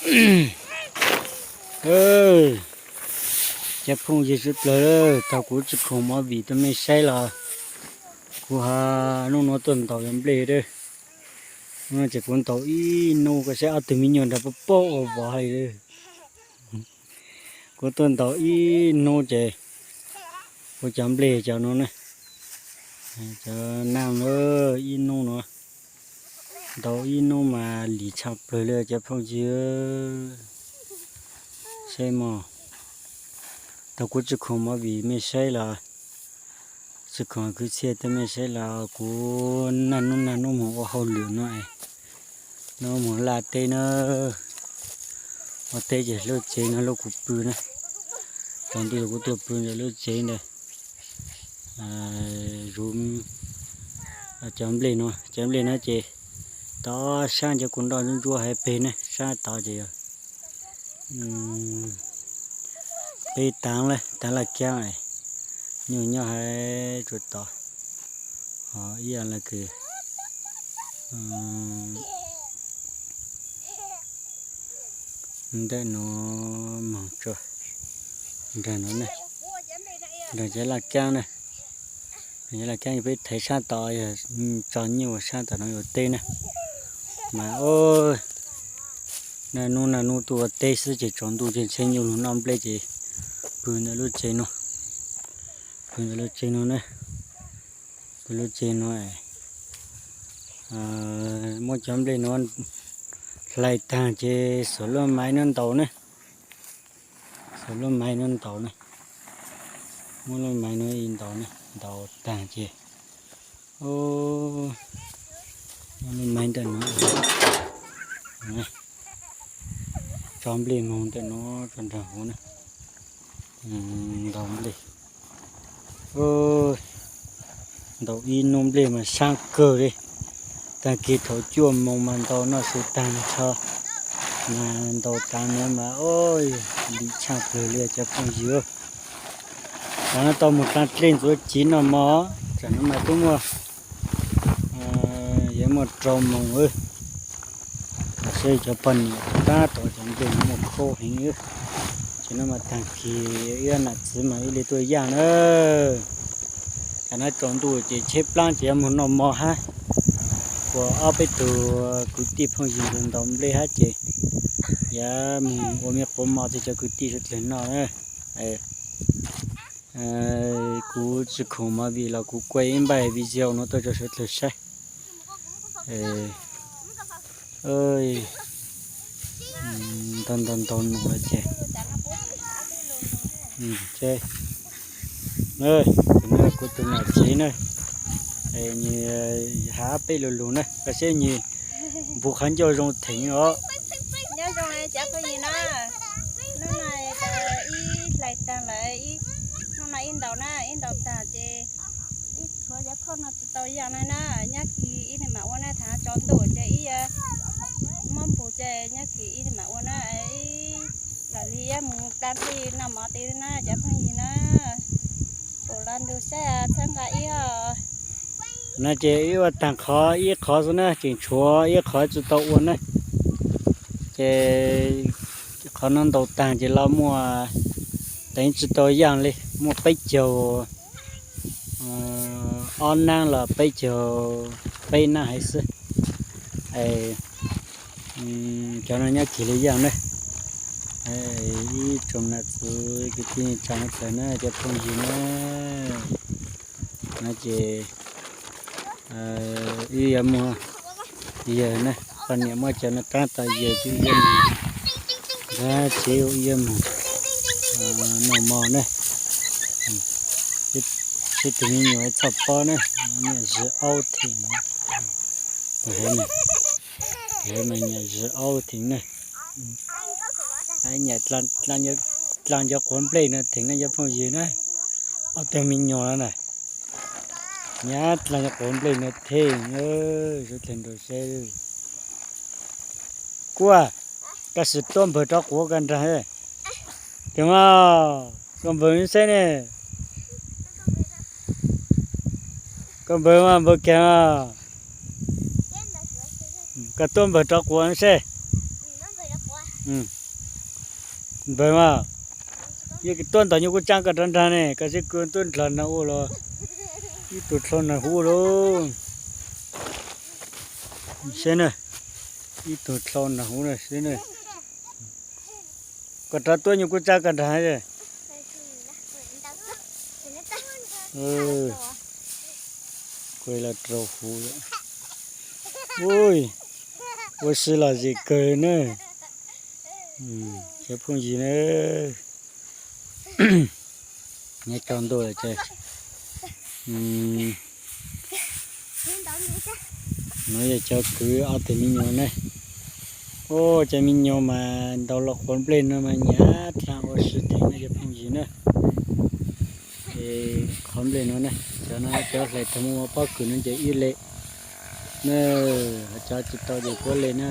Cov phooj ywg suav dlawg, thaum kuv tsis khoom movie tuaj mej saib los kuv ho nub nuav tuaj ntaus cov nplej a. Ces kuv ntaus ib nub, koj saib ob tug me nyuam nrog pab paub ua vov li. Kuv tuaj ntaus ib nub ces kuv cov nplej cov no ne, cov naj ib nub no, ntaus ib nub mas lim tshaj plawg li cov phooj ywg. Saib mog, thaum kuv tsis khoom movie mej saib los, tsis khoom kwv txhiaj tuaj mej saib los kuv naj nub naj nub moog ua hauj lwm no, nub moog laj teb na, ua teb ces lub tsev no lub kuv pw na, tsaus ntuj kuv tuaj pw ntawm lub tsev ntawd. Zuv cov nplej no, cov nplej no ces tod sab cov kuv nroj ntsuab ntsuab hais peg ne, sab tod ces yog peb taav, taav laj kaab, nyuj nyob hais tsuas tod. Ho ib yam le kws ntawm no moog tso nraag no ne, nraag cov laj kaab ne, cov laj kaab peb thaiv sab tod yog tso nyuj sab tom no yuav teb na. Mas naj nub naj nub tuaj ua teb xwb ces tsaus ntuj ces ntshe nyuj lug noj nplej ces pw ntawm lub tsev no, pw ntawm lub tsev no na, pw lub tsev no. Muab cov nplej no hlais taag ces xuas lub maiv no ntaus ne, xuas lub maiv no ntaus ne, muab lub maiv no ntaus ne, ntaus taag ces, muab lub maiv ntawm no, tso nplej moog ntawm no tso nraag huv na, ntaus nplej. Ntaus ib nub nplej mas sab kawg li. Taag kis thaum cuaj moos mas ntaus noj su taag nrho, mas ntaus taag no mas lim tshaj plawg li cov phooj ywg. Tam no tau moog dlaa dlej ntxuav tsiv noj mov, tam no mas twb muaj, yuav muaj rau moos. Saib cov poj niam tab tom cov nplej no muaj khaub heev. Ces no mas taag kis ib nam txiv mas ib leeg tuaj yaaj na. Tam no tsaus ntuj ces tsheb plaab ces yuav moog noj mov hab. Ua ob peb tug kwv tij phooj ywg ntaus nplej hab ces yuav moog ua me quav mov rau cov kwv tij suav dlawg noj na. Kuv tsis khoom movie los kuv kuaj ib npaij video no tuaj rau suav dlawg saib. Ntau ntau ntau num lawm ces, kuv tus nam tsev na, nws has peb lu lug na, koj saib nws npug qhov ncauj zoo theem os. Nyob zoo cov phooj ywg na, hnub no ib hlais taag lawm, hnub no ib ntaus na, ib ntaus taag ces ib tshuav cov khauj no tsis tau yaam na na, nyob kis ib leeg mam ua na, thaum tsaus ntuj ces ib muab npug ces nyob kis ib leeg mam ua na. Lam li yuav mus dlaa dlej noj mov tes na cov phooj ywg na, pum los ntug saib txhawb nqa ib os. No ces ib ua taag qhov ib qhov xwb na, tseem tshuav ib qhov tsis tau ua na. Ces qhov no ntaus taag ces los muaj, teev tsis tau yaam li, muaj peb caug ob naab los peb caug peb naab haiv xwb. Cov no nyob kis li yaam na. Ib tsoom nam txiv kwv tij neej tsaa txawm na cov phooj ywg na, no ces wb yuav muag yawg na, poj niam muab cov no qaab tau yawg ces wb yuav mus nrog tsev, wb yuav mus noj mov na. Seb tus me nyuam txhob pob na, nyiam zws aub theem, nyiam zws aub theem na. Nyiam dlaa cov quav nplej no theem na cov phooj ywg na, ob tug me nyuam no na. Nyab dlaa cov quav nplej no theem, suav dlawg nrug saib. Kuaj, koj sim tuaj npawg rov quav koj nraag. Tus mas, koj npawg saib ne. Koj npawg mas npawg kag mas. Koj tuaj npawg rov quav saib. Npawg mas, yog tuaj ntawm nyuag kuj tsa koj rov nrag ne, koj sib kws tuaj ndlog nag ua los, ib tug dlhau nag huv lauj. Seb na, ib tug dlhau nag huv na seb na. Koj rov tuaj nyuag kuj tsa koj nrag. Kuj los rau huv. Ua si lom zem kawg na. Cov phooj ywg na, nyob tsaus ntuj lawm ces no yog cov kwv ob tug me nyuam na. Ua cov me nyuam mas ntaus los qhuav nplej no mas nyiam dlhau ua si theeb no cov phooj ywg na. Qhov nplej no ne, cov no cov hlais tau mus ua pob kws no ces ib le na, ho cov tsis tau ces puab le na.